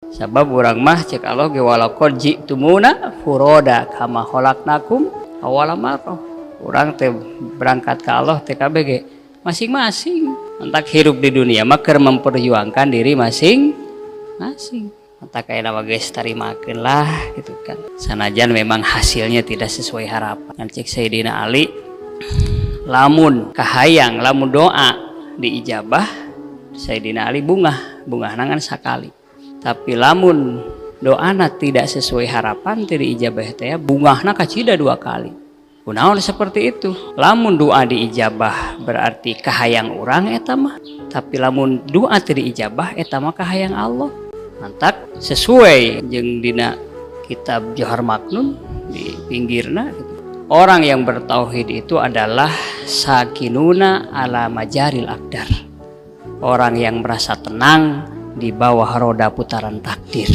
Sabab urang mah cek Allah ge walaqad ji'tumuna furoda kama khalaqnakum awwala marrah. Urang teh berangkat ke Allah teh kabeh ge masing-masing. Entak hirup di dunia mah keur memperjuangkan diri masing-masing. Entak kayak nama geus tarimakeun lah gitu kan. Sanajan memang hasilnya tidak sesuai harapan. Kan cek Sayyidina Ali, lamun kahayang, lamun doa diijabah, Sayyidina Ali bungah, bungah nangan sakali. Tapi lamun doana tidak sesuai harapan, tidak diijabah teh, bungahna kacida dua kali. Kunaon seperti itu? Lamun doa diijabah berarti kahayang urang eta mah. Tapi lamun doa tidak diijabah, eta mah kahayang Allah. Mantak sesuai jeung dina kitab Johar Maknun di pinggirna gitu. Orang yang bertauhid itu adalah sakinuna ala majaril aqdar. Orang yang merasa tenang di bawah roda putaran takdir.